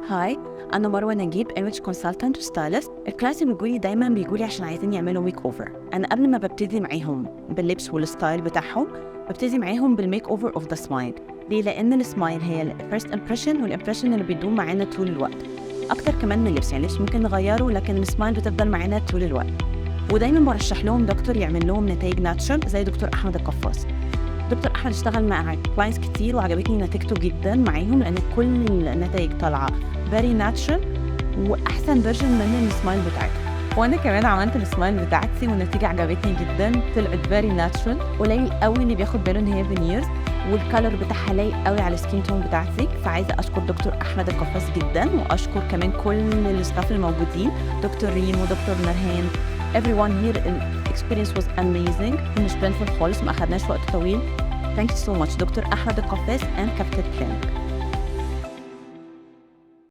Hi، انا مروه نجيب، image consultant و stylist. ال clients اللي بيجولي دايما بيجولي عشان عايزين يعملوا makeover. انا قبل ما ببتدي معاهم باللبس وال style بتاعهم، ببتدي معاهم بال makeover of the smile. ليه؟ لان ال smile هي ال first impression، وال impression اللي بيدوم معانا طول الوقت اكتر كمان من اللبس. يعني اللبس ممكن نغيره، لكن ال smile بتفضل معانا طول الوقت. ودايما برشح لهم دكتور يعمل لهم نتائج natural زي دكتور احمد القفاص. دكتور احمد اشتغل مع clients كتير وعجبتني نتيجته جدا معاهم، لان كل النتائج طالعه very natural واحسن version من ال smile بتاعته. وانا كمان عملت ال smile بتاعتي والنتيجة عجبتني جدا، طلعت very natural. قليل قوي اللي بياخد باله ان هي veneers، وال color بتاعها لايق قوي على ال skin tone بتاعتي. فعايزه اشكر دكتور احمد القفاص جدا، واشكر كمان كل ال staff الموجودين، دكتور ريم ودكتور نرهان، everyone here. the experience was amazing، مش painful خالص، ما اخدناش وقت طويل. thank you so much دكتور احمد القفاص and Capital Clinic.